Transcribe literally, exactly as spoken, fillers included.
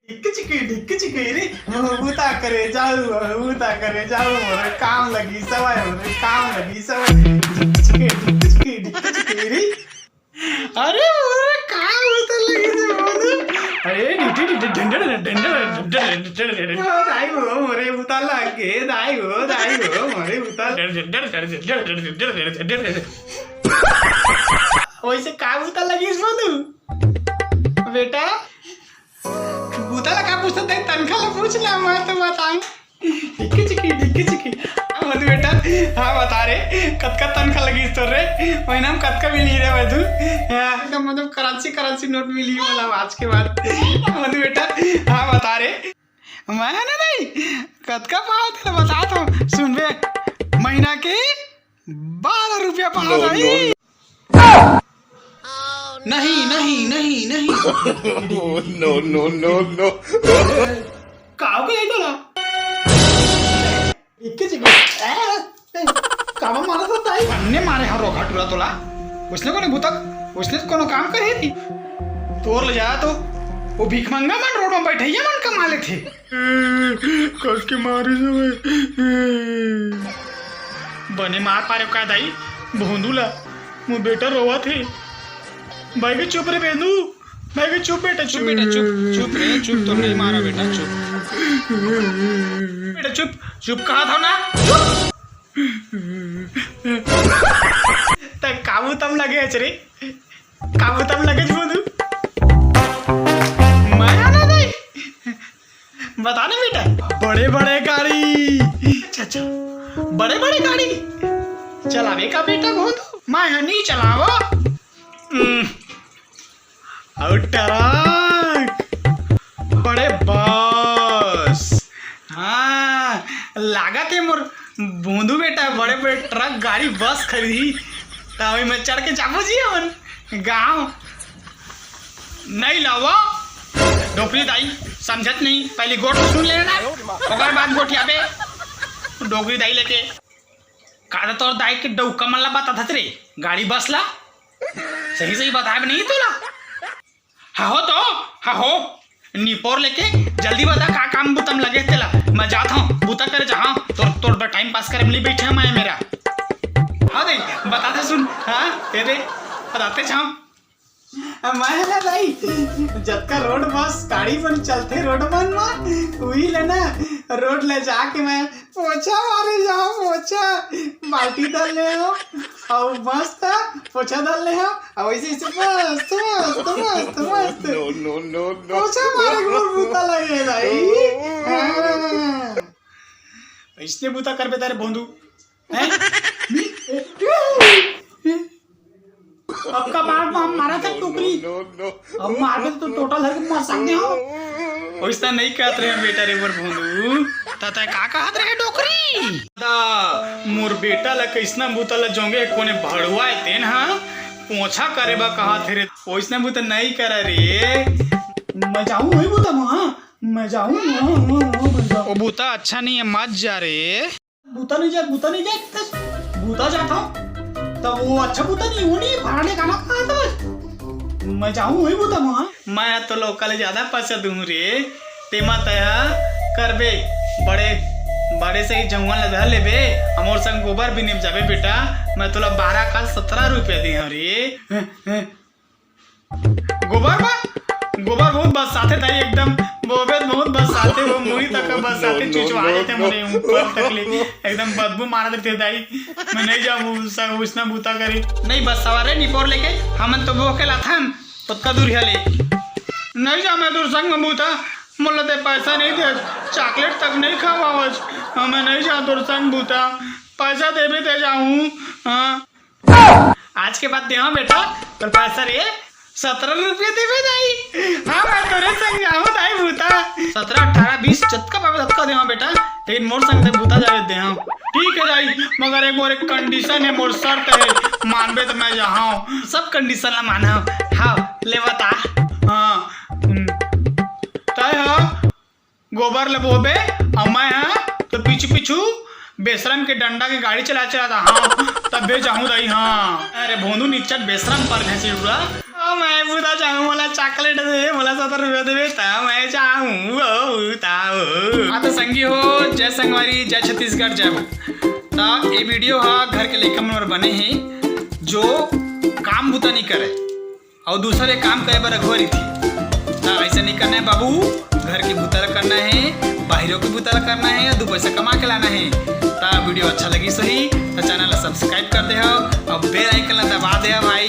ढिक्क चिकी, ढिक्क चिकी रे, बूता करे जाऊ, बूता करे जाऊ, मोरे काम लगी सवाई, मोरे काम लगी सवाई। ढिक्क चिकी, ढिक्क चिकी, ढिक्क चिकी रे। अरे मोरे काम बूता लगी से बोलू। अरे डिटी डिटी ढंडर ढंडर ढंडर ढंडर। ओ दाई हो, मोरे बूता लगे, दाई हो, दाई हो, मोरे बूता। वैसे का बूता लगी से बोलू? बेटा, बूता ला का पूछत हस? तनखा ला पूछ ला, मैं तो बताऊं। ढिक्की चिकी, ढिक्की चिकी। हाँ मधु बेटा, हाँ बता रे, कतका तनखा लगिस तोर रे? महीना में कतका मिलही रे मधु? हाँ, एकदम मतलब करेंसी, करेंसी नोट मिलही मोला आज के बाद। मधु बेटा, हाँ बता रे। मैं ना नहीं, कतका पावत हस बता तो। सुन बे, महीना के बारह रुपया पावत हस। नहीं, नहीं, नहीं, नहीं। No, no, no, no। का हो गया तोला? इक्के चिक्के। ए, ए, कामा मारा तो ताई? अन्ने मारे हर रोखा टुरा तोला। उसने कोने बुतक, उसने कोनो काम करे थी। तोर ले जाया तो, वो भिखमंगा मन रोड में बैठइया मन कमा लेथे। कस के मारे सब। बने मार पारे का दाई, भोंदू ला। मोर बेटा रोवत हे। भाई के चुप रे बेंदू, भाई के चुप बेटा, चुप। चुप बेटा, चुप, चुप रे, चुप, तो नहीं मारा बेटा, चुप। बेटा चुप, चुप कहा था ना, चुप। त काबू तम लगे हच रे, काबू तम लगे हच बोलू। मैं ना नहीं। बता ना बेटा, बड़े बड़े गाड़ी। अच्छा, अच्छा, बड़े बड़े गाड़ी चलावे का बेटा बहुत? मैं ह नहीं चलावा। हम्म, अउ ट्रक, बड़े बस। हाँ, लागत हे मोर भोंदू बेटा बड़े बड़े ट्रक, गाड़ी, बस खरीदी। त अभी मैं चढ़ के जाबो जी अपन गाँव। नहीं लावा। डोकरी दाई, समझत नहीं, पहली गोठ सुन लेना, ओकर बाद गोठियाबे। डोकरी दाई लेके। का त तोर दाई के डौका मन ला बतात हस रे, गाड़ी बस ला? सही सही बताए नहीं तोला। हा हो तो, हा हो। निपोर लेके जल्दी बता का काम बुता म लगे तेला। मैं जात हूँ, बुता करे जा, हाँ, तोर, तोर बर टाइम पास करे मिली बैठे मैं मेरा। हाँ दे, बताते सुन, हाँ, ये दे, बताते जाऊँ। मैं ना दाई, जतका रोड बस गाड़ी मन चलथे रोड मन म, उही ले ना रोड ले जाके मैं पोछा मारे जाओ, पोछा, बाल्टी धर ले हो, अउ मस्त पोछा धर ले हो, अउ ऐसे, ऐसे मस्त, मस्त, मस्त, मस्त। No, no, no, no। पोछा मारे के मोर बुता लगे दाई। हाँ। ऐसने बुता करबे तारे भोंदू। हैं? अब का बार मारा था टोकरी? अब मारबे तो टोटल हर मर सकते हो। ओइसना नहीं कहत रहे बेटा रे मोर भोंदू। त तैं का कहत रहे डोकरी? दा, मोर बेटा ला कइसना बुता ला जोंगे कोने भड़ुआ हे तेन हा पोछा करे बा कहत हे रे। ओइसना बुता नहीं करा रे। मैं जाऊँ वही बुता मा, हाँ? मैं जाऊँ, हाँ, हाँ, हाँ, मैं जाऊँ। वो बुता अच्छा नहीं है, मत जा रे। बुता नहीं जाए, बुता नहीं जाए, बस बुता जाता हूँ। तब वो अच्छा बुता नहीं, वो नहीं, भाड़ा ले गाना कहा था बस। मैं जाऊँ वही बुता वहाँ। मैं तो लोकल ज्यादा पसंद हूँ रे। तेमा तया करबे, बड़े, बड़े से ही जंगल धर लेबे, हमर संग गोबर भी निम जाबे बेटा। मैं तोला बारह का सत्रह रुपया दे हूँ रे। गोबर बा, गोबर बहुत बरसाथे दाई, एकदम बोबे बहुत बरसाथे, वो मुड़ी तक बरसाथे, चुचवा लेते मोरे ऊपर तक ले, एकदम बदबू मारत रहिथे दाई। मैं नहीं जाऊँ स-, उसना बुता करे। नहीं बरसावा रे निपोर लेके, हमन तो बोह के लाथन, ओतका दूर हले। नहीं जाऊँ मैं तोर संग में बुता, मोला ते पैसा नहीं दे, चॉकलेट तक नहीं खवावस, मैं नहीं जाऊँ तोर संग बुता, पैसा देबे ते जाऊँ, हाँ। आज के बाद देवा बेटा, तोर पैसा रे सत्रह रुपया देबे दाई। हाँ, मैं तोरे संग जाहूँ दाई बुता। सत्रह, अठारह, बीस, जतका पाबे ततका देवा बेटा, लेकिन मोर संग ते बुता जाबे देहा। ठीक है दाई, मगर एक मोर एक कंडीशन है, मोर शर्त है, मानबे तो मैं जाहूँ। सब कंडीशन ला माना। हाँ, ले बता। हाँ, हम्म। तय हाँ, गोबर ल बोहबे, अउ मैं ह तो पीछू पीछू बेशरम के डंडा के गाड़ी चला चला था। हाँ, तब बे जाहूँ दाई। हाँ, अरे भोंदू निच्चट बेशरम पर घसीटूरा। मैं बुता जाऊँ, मोला चॉकलेट दे, मोला सत्तर रुपया देबे, त मैं जाऊँ, ओ बुता, ओ। हाँ, तो संगी हो, जय संगवारी, जय छत्तीसगढ़, जय हो। त ये वीडियो ह घर के लइका मन बर बने हे, जो काम बुता नहीं करे अउ दूसर के काम करे बर अघुवा रहिथे। त ऐसा नहीं करना है बाबू, घर के बुता ला करना है, बाहिरों के बुता ला करना है, दू पैसा कमा के लाना है। त वीडियो अच्छा लगिस होही त चैनल ला सब्सक्राइब कर दे हो अउ बेल आइकन ला दबा दे हो भाई।